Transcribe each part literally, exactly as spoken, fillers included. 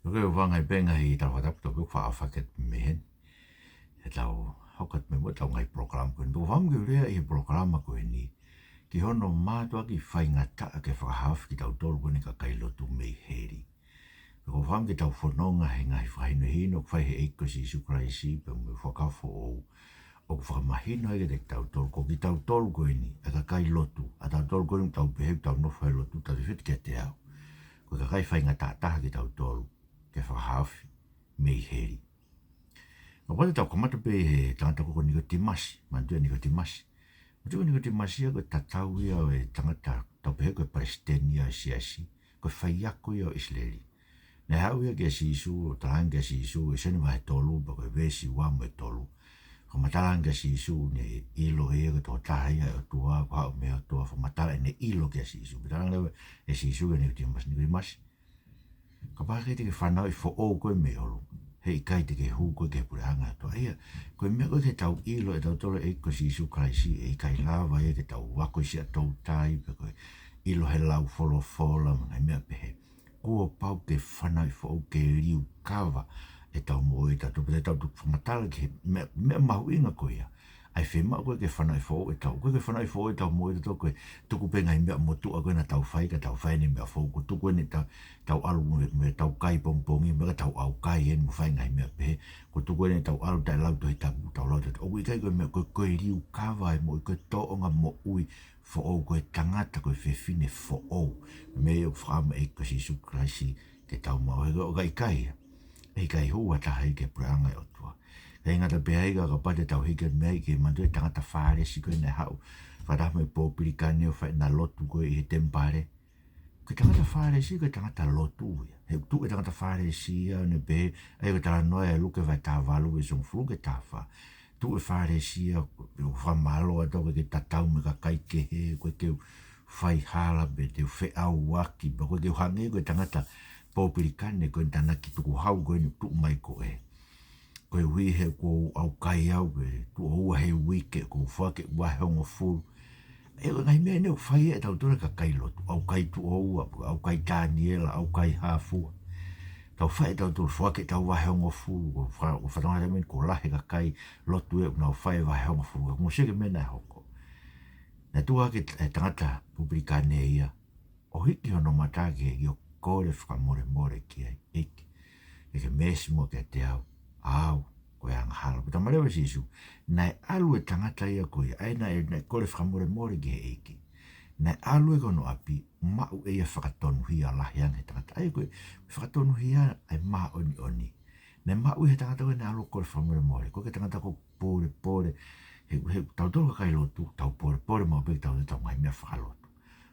Ko e ʻuhinga ia pē ngaahi tala fakatapu tau pē faʻa fake mehen. ʻE tau hoko atu mei muʻa ʻetau ngaahi polokalama ko eni. Pea ʻoku ou fakaʻamu ke u lea ʻi he polokalama ko eni ki hono mātuʻaki faingataʻa ke fakahaofi kitautolu ko eni kakai lotu mei heli. Pea ʻoku ou fakaʻamu ke tau fononga he ngaahi fakahinohino ʻoku fai he ʻEiki ko Sīsū Kalaisi pea mo e Fuakava Foʻou, ʻoku fakamahino ai kiate kitautolu, ko kitautolu ko eni, ʻa e kakai lotu, ʻa tautolu ko eni ʻoku tau pehē ʻoku tau nofo he lotu, tau tefiti kiate au. Ko e kakai faingataʻa taha kitautolu ke fakahaofi mei heli. Kapau te tau kamata pē he tangata ko Nikotīmasi, manatuʻi ʻa Nikotīmasi. Manatuʻi ko Nikotīmasi ia ko e tatau ia ʻo e tangata, tau pehē ko e palesiteni ia ʻo e siasi, ko e faiako ia ʻo ʻIsileli. Naʻe haʻu ia kia Sīsū, ʻo talaange kia Sīsū, ʻi Sione vahe tolu, pea ko e veesi ua mo e tolu. Fakamatala ange kia Sīsū, ne ʻilo ʻe ia ko e tokotaha ia ʻa e ʻOtua, ko e haʻu mei he ʻOtua, fakamatala ʻene ʻilo kia Sīsū. Pea talaange leva ʻe Sīsū kia Nikotīmasi, Nikotīmasi, kapau ʻe ʻikai te ke fanauʻi foʻou koe mei ʻolunga, heʻikai te ke hū koe ki he puleʻanga ʻo e ʻOtua. ʻA ia, ko e meʻa ko ē ke tau ʻilo ʻe tautolu e ʻEiki ko Sīsū Kalaisi, ʻe ʻikai lava ia ke tau ako ʻi siʻa toutai, pe ko e ʻilo he lau folofola, mo e ngaahi meʻa pehē. Kuo pau ke fanauʻi foʻou, ke liukava ʻetau moʻui ʻatautolu, pea te tau tuku fakamatala ki he meʻa, meʻa mahuʻinga ko ia. ʻA e fiemaʻu ko ē ke fanauʻi foʻou ʻetau, ko e ke fanauʻi foʻou ʻetau moʻui ʻatautolu ko e tuku pē ngaahi meʻa motuʻa ko ē naʻa tau fai, ka tau fai eni meʻa foʻou, ko e tuku eni ʻetau, tau ʻalu mo e, mo e tau kai pongipongi, mo e ka tau ʻaukai eni mo fai ngaahi meʻa pehē, ko e tuku eni ʻetau ʻalu taʻe lau Tohi Tapu, tau lau Tohi Tapu. ʻOku ʻikai ko e meʻa, ko e, ko e liukava e moʻui, ko e tōʻonga moʻui foʻou, ko e tangata, ko e fefine foʻou. Meʻa ia ʻoku fakaʻamu e ʻEiki ko Sīsū Kalaisi ke tau maʻu, he ʻo ka ʻikai ia, ʻe ʻikai hū ha taha ia ki he puleʻanga ʻo e ʻOtua. ʻIkai ngata pē ai ka kapau te tau hiki atu mei ai ki he manatuʻi e tangata Fālesi ko ē naʻe haʻu fakataha mo e popilikane ʻo fai ʻena lotu ko ē ʻi he temipale. Ko e tangata Fālesi ko e tangata lotu ia. He tuʻu e tangata Fālesi ia ʻo ne pehē, ʻa ia ko e talanoa ʻa Luke vahe taha valu veesi hongofulu ki he taha fā. Tuʻu e Fālesi ia, ʻo fakamālō atu ʻoku ʻikai ke tatau mo e kakai kehe, ʻoku ʻikai ke fai hala pe te u feʻauaki, pea ʻoku ʻikai ke u hangē ko e tangata popilikane ko eni, tānaki tukuhau ko eni ʻoku tuʻu mai ko ē. Koeʻuhi he ʻoku ou ʻaukai au pē, tuʻo ua he uike, ʻoku ou foaki e vahe hongofulu. ʻE, ko e ngaahi meʻa eni ʻoku fai ʻe tautolu e kakai lotu, ʻaukai tuʻo ua, ʻaukai tāniela, ʻaukai hā fua. Tau fai ʻe tautolu, foaki ʻetau vahe hongofulu, ʻoku fa-, ʻoku fatongia tameni ʻoku lahi e kakai lotu ē ʻoku nau fai e vahe hongofulu, ka mou sio ki he meʻa naʻe hoko. Naʻe tuʻu hake e tangata popilikane ia ʻo hiki hono mata ki he ʻEiki ʻo kole fakamolemole ki he ʻEiki, ke ke meesi muʻa kiate au, ʻa au ko e angahala. Pea talamai leva ʻe Sīsū, naʻe ʻalu e tangata ia ko ia, ʻa ia naʻe, naʻe kole fakamolemole ki he ʻEiki. Naʻe ʻalu ia ki hono ʻapi, maʻu ʻe ia e fakatonuhia lahi ange he tangata. ʻA ia ko e fakatonuhia ʻa e māʻoniʻoni naʻe maʻu ʻe he tangata ko ē naʻe ʻalu ʻo kole fakamolemole. Ko e tangata ʻoku polepole, he, he tautolu kakai lotu, tau polepole maʻu pē kitautolu ʻetau ngaahi meʻa fakalotu.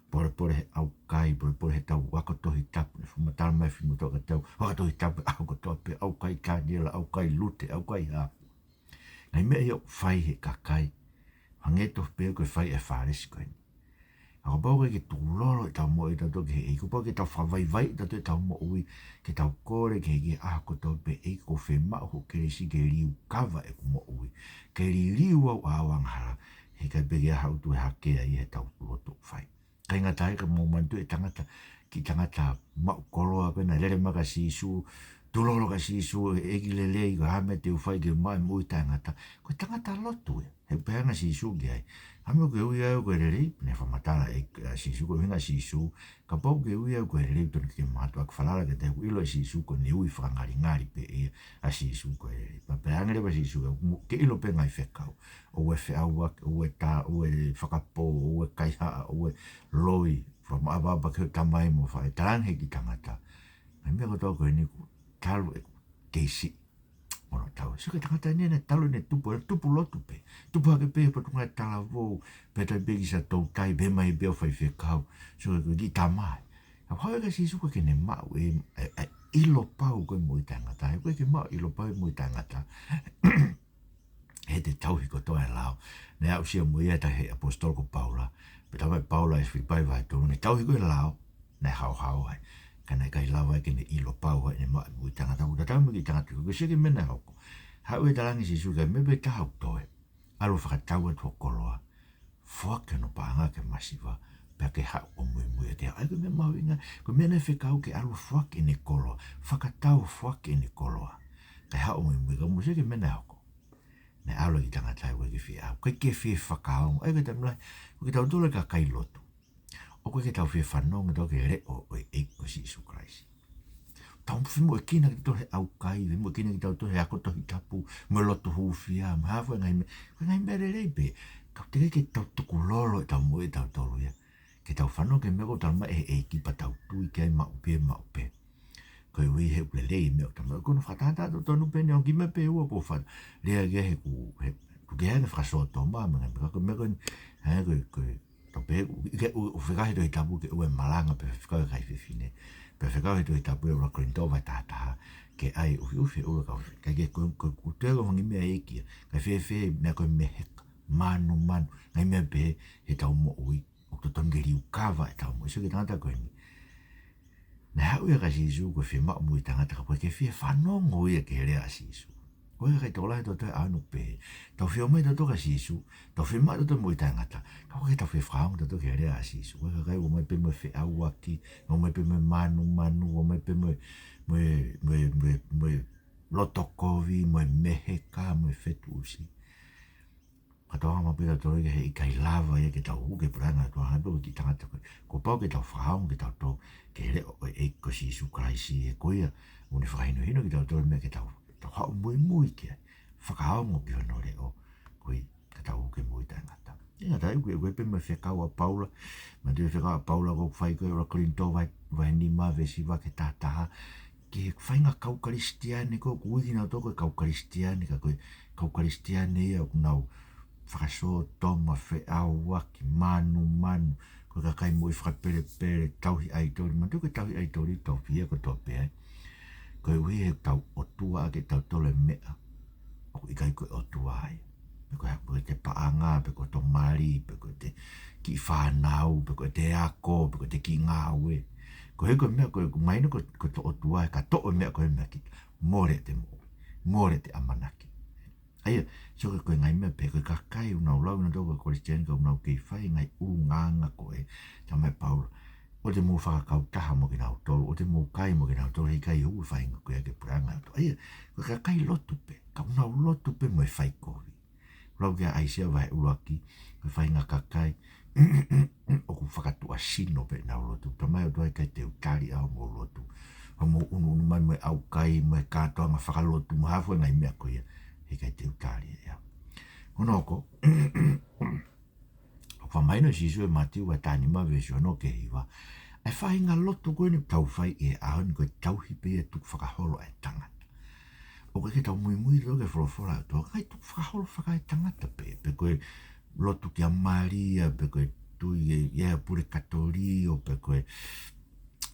Polepole he ʻaukai, polepole heʻetau ako Tohi Tapu, ne fakamatala mai e finemotuʻa kiate au, ako Tohi Tapu he ʻaho kotoa pē, ʻaukai tāniela, ʻaukai Lute, ʻaukai hā fua. Ngaahi meʻa ia ʻoku fai he kakai, hangē tofu pē ko e fai ʻe he Fālesi ko eni. Ka kapau ʻoku ʻikai ke tukulolo ʻetau moʻui ʻatautolu ki he ʻEiki, kapau ʻoku ʻikai ke tau fakavaivaiʻi ʻatautolu ʻetau moʻui, ke tau kole ki he ʻEiki he ʻaho kotoa pē, ʻEiki ʻoku ou fiemaʻu hoʻo kelesi ke liukava ʻeku moʻui, ke liliu au ʻa au angahala, heʻikai pē ke ʻi ai haʻo tuʻu hake ai heʻetau lotu ʻoku fai. ʻIkai ngata ai ka mou manatuʻi e tangata, kiʻi tangata maʻu koloa ko ē naʻe lele mai kia Sīsū, tukulolo kia Sīsū, ʻEiki lelei, ko e hā e meʻa te u fai ke maʻu e moʻui taʻengata. Ko e tangata lotu ia. He pehē ange ʻe Sīsū ki ai, hā e meʻa ʻoku ke ui au ko e lelei? Naʻe fakamatala ʻe, ʻa Sīsū, ko e ʻuhinga ʻa Sīsū, kapau ʻoku ke ui au ko e lelei, tonu ke ke mātuʻaki falala kiate au, ʻilo ʻe Sīsū ko ʻene ui fakangalingali pē ia ʻa Sīsū ko e lelei. Pea pehē ange leva ʻe Sīsū, ke ʻilo pē ngaahi fekau. ʻOua ʻe feʻauaki, ʻoua ʻe tā, ʻoua ʻe fakapō, ʻoua ʻe kaihaʻa, ʻoua ʻe loi, fakamaʻa papa ki hoʻo tamai mo e faʻē, talaange ʻe he kiʻi tangata, ngaahi meʻa kotoa ko eni kuo talu ʻeku kei siʻi mo hono tauhi. Sio ki he tangata eni naʻe talu ʻene tupu, ʻene tupu lotu pē. Tupu hake pē he potungāue talavou, pea toe pē ki siʻa toutai, pehē mai pē ʻo faifekau. Sio ki he kiʻi tamai. ʻA ia ʻoku haʻu ai kia Sīsū ko ē ke ne maʻu e, e, e ʻilo pau ko ē moʻui taʻengata. He ʻoku ʻikai ke maʻu ʻilo pau e moʻui taʻengata he te tauhi kotoa e lao. Naʻe aʻusia mo ia ʻe he taha e ʻaposetolo ko Paula. Pea talamai ʻe Paula ʻi Filipai vahe tolu, naʻe tauhi ko ē e lao, naʻe haohaoa ai. Ka naʻe ʻikai lava ke ne ʻilo pau ai ʻene maʻu e moʻui taʻengata. ʻOku tatau mo e kiʻi tangata ko ē, sio ki he meʻa naʻe hoko. Haʻu ʻo talaange ʻe Sīsū, ʻikai meʻa pē taha ʻoku toe. ʻAlu ʻo fakatau atu hoʻo koloa. Foaki hono paʻanga ki he masiva. pea ke haʻu ʻo muimui ʻiate au. ʻA ia ko e meʻa mahuʻinga, ko e meʻa naʻe fekau ke ʻalu ʻo foaki ʻene koloa, fakatau ʻo foaki ʻene koloa, kae haʻu ʻo muimui. Ka mou sio ki he meʻa naʻe hoko. Naʻe ʻalu e kiʻi tangata ia ʻoku ʻikai ke fie ʻalu, ʻikai ke fie fakaongo. ʻA ia ko e taimi lahi, ko kitautolu e kakai lotu, ʻoku ʻikai ke tau fie fanongo tautolu ki he leʻo ʻo e ʻEiki ko Sīsū Kalaisi. Tau femoʻuekina kitautolu he ʻaukai, femoʻuekina kitautolu he ako Tohi Tapu, mo e lotu hūfia, mo e hā fua e ngaahi meʻa, ko e ngaahi meʻa lelei pē. Ka ʻoku teʻeki ke tau tukulolo ʻetau moʻui ʻatautolu ia ke tau fanongo ki he meʻa ʻoku tala mai ʻe he ʻEiki pea tau tui ki ai maʻu pē, maʻu pē. Koeʻuhi he ʻoku lelei e meʻa ʻoku tala mai. Ko hono fakatātā totonu pē eni, ʻoku ʻi ai e meʻa pē ʻe ua ʻoku ou faʻa lea ki ai he ʻoku, he ʻoku ʻikai ke hanga ʻe he fakasōtoma mo e ngaahi meʻa, ka ko e meʻa ko eni, he ko e, ko e, tau pehē, ʻoku ʻikai, ʻoku fekau he Tohi Tapu ke ʻoua ʻe malanga pea fekau e kakai fefine. Pea fekau he Tohi Tapu ʻe ʻuluaki Kolinitō vahe taha taha, ke ʻai ʻufiʻufi e ʻulu ʻa e kau fefine. Kae kehe, ko e, ko e, ʻoku toe ʻi ai e ngaahi meʻa ʻa e ʻEiki ia. Kae fēfē e meʻa ko e meheka, mānumanu, ngaahi meʻa pehē heʻetau moʻui, ʻoku totonu ke liukava ʻetau moʻui. Sio ki he tangata ko eni. Naʻe haʻu ia kia Sīsū ko e fiemaʻu moʻui taʻengata, ka ʻoku ʻikai ke fie fanongo ia ki he lea ʻa Sīsū. Ko e kakai tokolahi ʻatautolu he ʻaho ni ʻoku pehē. Tau fie ō mai tautolu kia Sīsū, tau fiemaʻu tautolu moʻui taʻengata, ka ʻoku ʻikai ke tau fie fakaongo tautolu ki he lea ʻa Sīsū. Ko e kakai ʻoku ō mai pē mo e feʻauaki, ō mai pē mo e mānumanu, ō mai pē mo e, mo e, mo e, mo e, mo e loto kovi, mo e meheka, mo e fetuʻusi. Ka tau hanga pē tautolu ia ke ʻikai lava ia ke tau hū ki he puleʻanga ʻo e ʻOtua, hangē pē ko e kiʻi tangata ko ē. Kuo pau ke tau fakaongo kitautolu ki he leʻo ʻo e ʻEiki ko Sīsū Kalaisi, he ko ia ʻoku ne fakahinohino kitautolu e meʻa ke tau, tau haʻu ʻo muimui ki ai, fakaongo ki hono leʻo, koeʻuhi ka tau hū ki he moʻui taʻengata. ʻIkai ngata ai, ʻoku ʻi ai pē mo e fekau ʻa Paula, manatuʻi e fekau ʻa Paula ʻoku fai ko ē ʻuluaki Kolinitō vahe, vahe nima veesi hiva ki he taha taha, ki he faʻahinga kau Kalisitiane ko ē, ʻoku ui kinautolu ko e kau Kalisitiane, ka ko e kau Kalisitiane ia ʻoku nau fakasōtoma, feʻauaki, mānumanu, ko e kakai moʻui fakapelepele, tauhi ʻaitoli. Manatuʻi ko e tauhi ʻaitoli ʻoku tau fie kotoa pē ai. Koeʻuhi he ʻoku tau ʻotua ʻaki ʻe tautolu e meʻa ʻoku ʻikai ko e ʻOtua ia. Pe ko e hā, pe ko ʻete paʻanga, pe ko hoto mali, pe ko ʻete kiʻi fānau, pe ko ʻete ako, pe ko ʻete kiʻi ngāue. Koeʻuhi ko e meʻa ko ē, ʻoku mahino ko, ko hoto ʻotua ia, ka toʻo e meʻa ko ē meiate kita, mole ʻete moʻui, mole ʻete ʻamanaki. ʻA ia, sio ki he, ko e ngaahi meʻa pehē, ko e kakai ʻoku nau lau kinautolu ko e Kalisitiane ka ʻoku nau kei fai e ngaahi ʻulungaanga ko ē, talamai ʻe Paula, ʻoua te mou fakakautaha mo kinautolu, ʻoua te mou kai mo kinautolu, he ʻikai hū e faʻahinga ko ia ki he puleʻanga ʻo e ʻOtua. ʻA ia, ko e kakai lotu pē, ka ʻoku nau lotu pē mo e fai kovi. Lau ki ai ʻAisea vahe ʻuluaki, ko e faʻahinga kakai ʻoku fakatuʻasino pē ʻenau lotu. Talamai ʻe he ʻOtua, ʻikai te u tali ʻa hoʻomou lotu. Hoʻomou ʻunuʻunu mai mo e ʻaukai, mo e kātoanga fakalotu, mo e hā fua e ngaahi meʻa ko ia, he ʻikai te u tali ʻe au. Ko hono hoko, ʻoku fakamahino ʻe Sīsū ʻi he Mātiu vahe taha nima veesi ono ki he hiva, ʻa e faʻahinga lotu ko eni ʻoku tau fai ʻi he ʻaho ni ko e tauhi pē ia e tukufakaholo ʻa e tangata. ʻOku ʻikai ke tau muimui tautolu ki he folofola ʻa e ʻOtua, ngaahi tukufakaholo fakaetangata pē, pe ko e lotu kia Malia, pe ko e tui ē, ʻi he pule Katolio, pe ko e,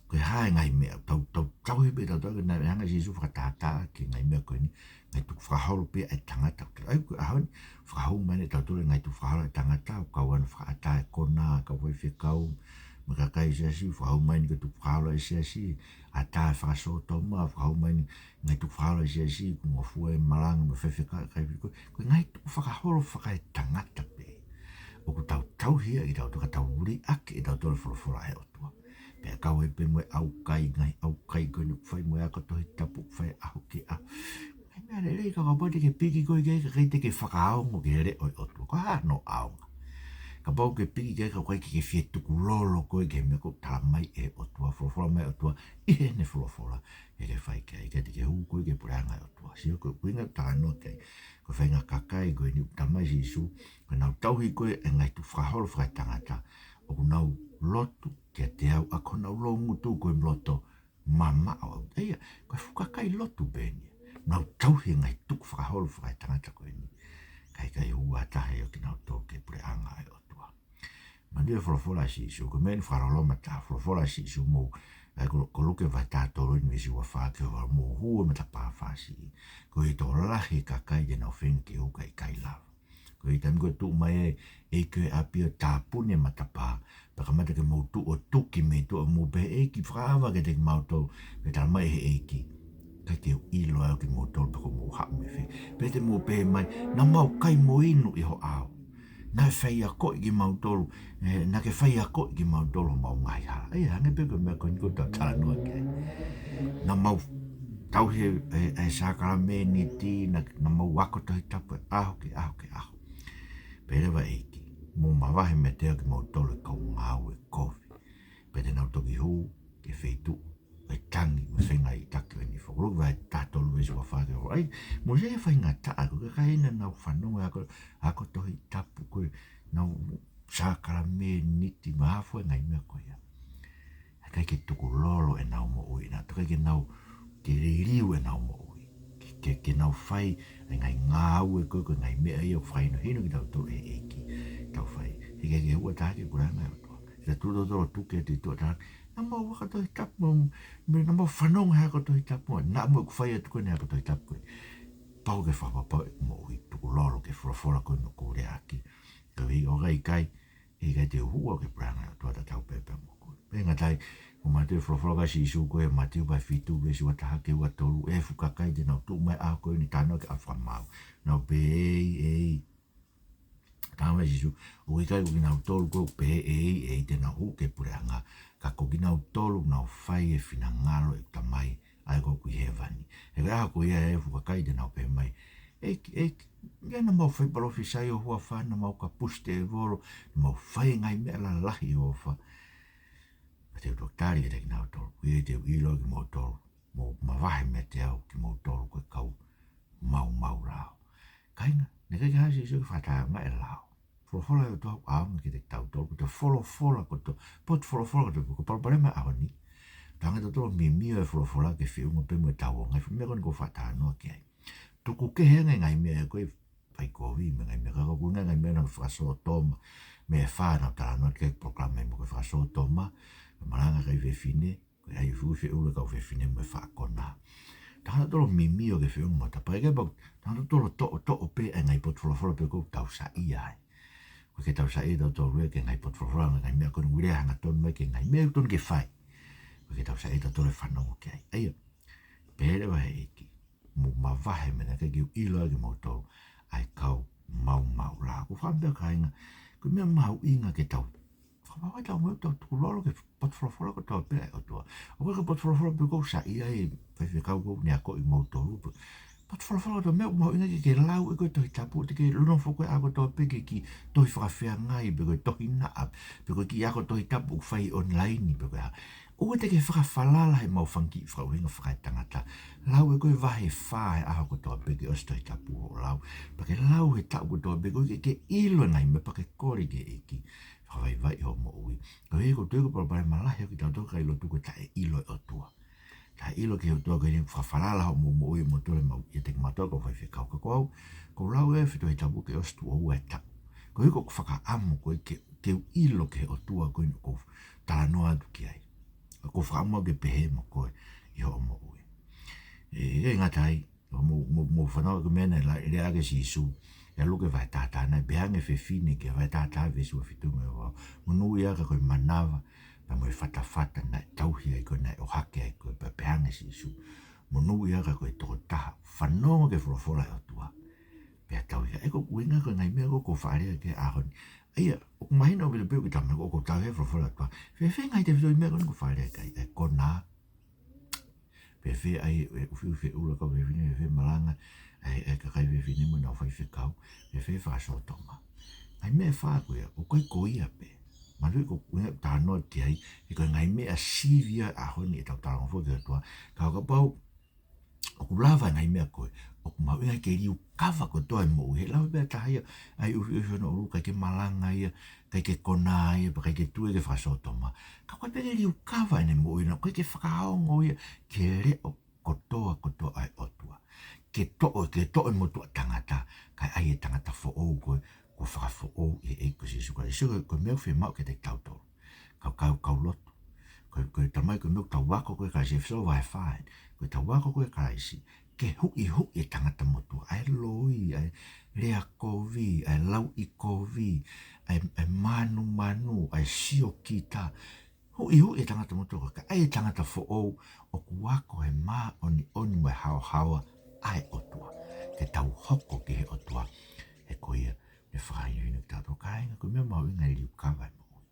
ko e hā e ngaahi meʻa, tau, tau, tauhi pē tautolu, naʻe hanga ʻe Sīsū ʻo fakatātā ki he ngaahi meʻa ko eni, ngaahi tukufakaholo pē ʻa e tangata. ʻA ia ko e ʻaho ni, fakahū mai eni ʻe tautolu e ngaahi tukufakaholo ʻa e tangata, ʻo kau ai hono fakaʻatā e konā, kau faifekau, mo e kakai siasi, fakahū mai eni ko e tukufakaholo ʻa e siasi, ʻatā e fakasōtoma, fakahū mai eni ngaahi tukufakaholo ʻa e siasi, ko e ngofua e malanga mo e faifekau, kakai fili ko ē, ko e ngaahi tukufakaholo fakaetangata pē. ʻOku tau tauhi ia ʻe tautolu ka tau liʻaki ʻe tautolu e folofola ʻa e ʻOtua. Pea kau ai pē mo e ʻaukai, ngaahi ʻaukai ko eni ʻoku fai mo e ako Tohi Tapu ʻoku fai ʻaho ki he ʻaho. Ngaahi meʻa lelei ka kapau te ke piki koe ki ai ka ʻikai te ke fakaongo ki he leʻo ʻo e ʻOtua. Ko e hā hono ʻaonga? Kapau ke piki ki ai ka ʻoku ʻikai ke ke fie tukulolo koe ki he meʻa ʻoku talamai ʻe he ʻOtua, folofola mai ʻOtua, ʻi heʻene folofola, ke ke fai ki ai, ʻikai te ke hū koe ki he puleʻanga ʻo e ʻOtua. Sio ko e ʻuhinga ʻoku talanoa ki ai, ko e faʻahinga kakai ko eni ʻoku talamai ʻe Sīsū, ko ʻenau tauhi ko ē e ngaahi tukufakaholo fakaetangata, ʻoku nau lotu kiate au ʻaki honau loungutu ko e loto mamaʻo au. ʻA ia, ko e fuʻu kakai lotu pē eni ia. Nau tauhi e ngaahi tukufakaholo fakaetangata ko eni, kae ʻikai hū ha taha ia ʻo kinautolu ki he puleʻanga ʻo e ʻOtua. Manatuʻi e folofola ʻa Sīsū, ko e meʻa eni fakaloloma taha, folofola ʻa Sīsū, mou, ʻa ia ko, ko Luke vahe taha tolu eni veesi ua fā ki he ua, mou hū he matapā fāsiʻi. Koeʻuhi ʻe tokolahi e kakai te nau feinga ke hū kae ʻikai lava. Koeʻuhi taimi ko ē ʻe tuʻu mai ai e ʻeiki ʻo e ʻapi ʻo tāpuni e matapā, pea kamata ke mou tuʻu ʻo tuki mei tuʻa, mou pehē, ʻEiki, fakaava kiate kimautolu, pea talamai ʻe he ʻEiki, ʻikai te u ʻilo au kimoutolu, pe ko hoʻomou haʻu mei fē. Pe te mou pehē mai, naʻa mau kai mo inu ʻi ho ʻao. Naʻe faiakoʻi kimautolu, ē, naʻa ke faiakoʻi kimautolu homau ngaahi hala. ʻA ia, hangē pē ko e meʻa ko eni ʻoku tau talanoa ki ai. Naʻa mau tauhi e, e, e sākalamēniti, naʻa, naʻa mau ako Tohi Tapu ʻaho ki he ʻaho ki he ʻaho. Pea leva ʻEiki, mou mavahe meiate au kimautolu e kau ngāue kovi. Pea te nau toki hū ki he feituʻu ʻo e tangi mo e fengaiʻitaki ʻo e nifo. Ko Luke vahe taha tolu veesi ua fā ki he ua. ʻAi, mou sio ki he faingataʻa, ko e kakai naʻa nau fanongo he ako, ako Tohi Tapu ko ē, nau sākalamēniti mo e hā fua e ngaahi meʻa ko ia. ʻIkai ke tukulolo ʻenau moʻui, naʻe ʻikai ke nau, ke liliu ʻenau moʻui. Ke, ke, ke nau fai e ngaahi ngāue ko ē, ko e ngaahi meʻa ia ʻoku fakahinohino kitautolu ʻe he ʻEiki ke tau fai. He ʻikai ke hū ha taha ki he Puleʻanga ʻo e ʻOtua. He ʻoku totolo tuku atu ʻi tuʻa taha. Naʻa mau ako Tohi Tapu, mo, mo naʻa mau fanongo he ako Tohi Tapu, naʻa mo ʻeku fai atu ko eni he ako Tohi Tapu ko ē. Pau ke fakapapauʻi ʻeku moʻui, tukulolo ki he folofola ko eni ʻoku ou leaʻaki. Ka ʻi he ʻikai, ʻikai, ʻikai te u hū au ki he Puleʻanga ʻo e ʻOtua tatau pē pea mo koe. Pea ngata ai, ʻoku mātuʻaki folofola ʻa Sīsū ko ē, Mātiu vahe fitu veesi ua taha ki he ua tolu, ʻe fuʻu kakai te nau tuʻu mai he ʻaho ko eni ʻo talanoa ki he ʻaho fakamāu. Nau pehē, ʻEiki, ʻEiki. Talamai ʻe Sīsū, ʻoku ʻikai ko kinautolu ko ē ʻoku pehē, ʻEiki, ʻEiki, te nau hū ki he Puleʻanga, ka ko kinautolu ʻoku nau fai e finangalo ʻo ʻeku Tamai ʻa ia ʻoku ʻi hēvani. He ko e ʻaho ko ia ʻe fuʻu kakai te nau pehē mai, ʻEiki, ʻEiki, ʻikai naʻa mau fai palōfisai ʻo e huafa, naʻa mau kapusi tēvolo, naʻa mau fai e ngaahi meʻa lalahi ʻo e huafa? Pea te u toki tali kiate kinautolu, ʻoku ʻikai te u ʻilo kimoutolu, mou mavahe meiate au kimoutolu ko e kau maumau lao. Kāinga, naʻe ʻikai ke ʻasi ʻa Sīsū ke fakatānga e lao. Folofola ʻa e ʻOtua ʻoku ʻaonga kiate kitautolu, ko e folofola kotoa, potu folofola kotoa, ko e palopalema ʻo e ʻaho ni. Tau hanga ʻo totolo mimio e folofola ke feʻunga pē mo ʻetau ongoʻi, fuʻu meʻa ko eni ʻoku ou fakatalanoa ki ai. Tuku kehe ange e ngaahi meʻa ko ē fai kovi mo e ngaahi meʻa ka ko e ngaahi meʻa naʻe fakasōtoma. Meʻa ʻe fā naʻa ku talanoa ki ai he polokalama ʻi muʻa, ko e fakasōtoma, ko e malanga e kakai fefine, ko e ʻai fuʻu feʻulu e kau fefine mo e faʻa konā. Tau hanga ʻo totolo mimio ke feʻunga mo ʻetau pā, ʻikai pē, tau hanga ʻo totolo toʻotoʻo pē e ngaahi potu folofola pē ʻoku tau saiʻia ai. ʻOku ʻikai ke tau saiʻia tautolu ia ki he ngaahi potu folofola, ngaahi meʻa ko eni ʻoku lea hangatonu mai ki he ngaahi meʻa ʻoku totonu ke fai. ʻOku ʻikai ke tau saiʻia tautolu he fanongo ki ai. ʻA ia, pehē leva ʻe he ʻEiki, mou mavahe meiate au, ʻikai ke u ʻilo kimoutolu, ʻa e kau maumau lao. ʻOku ou fakaʻamu pē kāinga, ko e meʻa mahuʻinga ke tau fakapapauʻi ʻetau moʻui, tau tukulolo ki he potu folofola kotoa pē ʻa e ʻOtua. ʻOku ʻikai ko e potu folofola pē ʻoku ou saiʻia ai, faifekau, ʻoku ou ʻi ai ʻaupito ʻi muʻa, potu folofola kotoa. Meʻa ʻoku mahuʻinga ke, ke lau ʻe koe e Tohi Tapu, te ke nofo koe ʻaho kotoa pē ki he kiʻi tohi fakafeangai, pe ko e tohi naʻa, pe ko e kiʻi ako Tohi Tapu ʻoku fai online, pe ko e hā. ʻOua te ke fakafalala he maʻu fanga kiʻi fakaʻuhinga fakaetangata. Lau ʻe koe vahe ʻe fā he ʻaho kotoa pē ke ʻosi Tohi Tapu hoʻo lau. Pea ke lau he taʻu kotoa pē koeʻuhi ke ke ʻilo e ngaahi meʻa pea ke kole ki he ʻEiki ke fakavaivaiʻi hoʻo moʻui. Koeʻuhi ʻoku ou tui ko e palopalema lahi ʻo kitautolu kakai lotu ko e taʻeʻilo e ʻOtua. Taʻeʻilo ki he ʻOtua. Ko eni ʻoku fakafalala hoʻomou moʻui mo tole mau ia te ke mātuʻa kau faifekau, ka ko au, ʻoku ou lau e foʻi Tohi Tapu ke ʻosi tuʻo ua e taʻu. Koeʻuhi ko ʻeku fakaʻamu ko ē ke, ke u ʻilo ki he ʻOtua ko eni ʻoku ou talanoa atu ki ai, ʻoku ou fakaʻamu ke pehē mo koe ʻi hoʻo moʻui. ʻE, ʻikai ngata ai, mou, mou, mou fanongo ki he meʻa naʻe la-, lea ʻaki ʻe Sīsū ʻia Luke vahe taha taha, naʻe pehē ange e fefine ki he vahe taha taha veesi ua fitu mo e ua ua, Monūʻia ka ko e manava pea mo e fatafata naʻe tauhi ai koe, naʻe ʻohake ai koe. Pea pehē ange ʻe Sīsū, Monūʻia ka ko e tokotaha fanongo ki he folofola ʻa e ʻOtua pea tauhi ia. ʻE, ko e ʻuhinga ko e ngaahi meʻa ko ē ʻoku ou faʻa lea ki ai he ʻaho ni. ʻA ia, ʻoku mahino ʻaupito pē ʻoku tau, ʻoku tau tauhi e folofola ʻa e ʻOtua. Fēfē e ngaahi tefitoʻi meʻa ko eni ʻoku ou faʻa lea ki ai? ʻA e konā. Fēfē ʻa e, e ʻufiʻufi feʻulu e kau fefine, fēfē malanga ʻa e, e kakai fefine mo ʻenau faifekau, fēfē fakasōtoma. Ngaahi meʻa ʻe fā ko ia, ʻoku ʻikai ko ia pē. Mātuʻaki ʻoku ou talanoa ki ai, he ko e ngaahi meʻa sivi ia he ʻaho ni ʻetau talangofua ki he ʻOtua. Ka ʻo kapau ʻoku lava e ngaahi meʻa ko ē, ʻoku mahuʻinga ke liukava kotoa e moʻui. He lava pē ʻe ha taha ia ʻo ʻai ʻufiʻufi hono ʻulu, ʻikai ke malanga ia, ʻikai ke konā ia, pe ʻikai ke tui ki he fakasōtoma, ka ʻoku ʻikai pē ke liukava ʻene moʻui, naʻe ʻikai ke fakaongo ia ki he leʻo kotoa kotoa ʻa e ʻOtua. Ke toʻo, ke toʻo e motuʻa tangata, kae ʻai e tangata foʻou ko ē, kuo fakafoʻou ʻe he ʻEiki ko Sīsū Kalaisi. Ko e, ko e meʻa ʻoku fiemaʻu kiate kitautolu kau, kau, kau lotu. Ko e, ko e talamai ko e meʻa ʻoku tau ako ko ē ʻia Kalaisi, ʻEfesō vahe fā eni. Ko ʻetau ako ko ē ʻia Kalaisi, ke huʻihuʻi e tangata motuʻa, ʻa e loi, ʻa e lea kovi, ʻa e lauʻikovi, ʻa e, ʻa e mānumanu, ʻa e siokita. Huʻihuʻi e tangata motuʻa kae ʻai e tangata foʻou ʻoku ako he māʻoniʻoni mo e haohaoa ʻa e ʻOtua. Ke tau hoko ki he ʻOtua, he ko ia Ne fakahinohino kitautolu kāinga, ko e meʻa mahuʻinga e liukava e moʻui.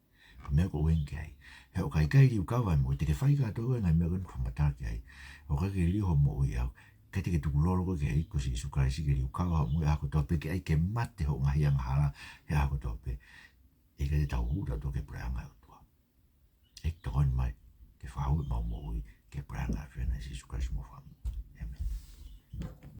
Ko e meʻa ko eni ki ai. He ʻo ka ʻikai liukava e moʻui, te ke fai kātoa e ngaahi meʻa ko eni ʻoku fakamatala ki ai. ʻO ka ke liu hoʻo moʻui ʻaʻau, ʻikai te ke tukulolo koe ki he ʻEiki ko Sīsū Kalaisi ke liukava hoʻo moʻui ʻaho kotoa pē, ke ʻai ke mate hoʻo ngaahi angahala he ʻaho kotoa pē. ʻIkai te tau hū tautolu ki he puleʻanga ʻo e ʻOtua. ʻEiki, tokoni mai ke fakahū ʻemau moʻui ki he puleʻanga ʻo e ʻAfiona, ʻia Sīsū Kalaisi homau Fakamoʻui. ʻĒmeni.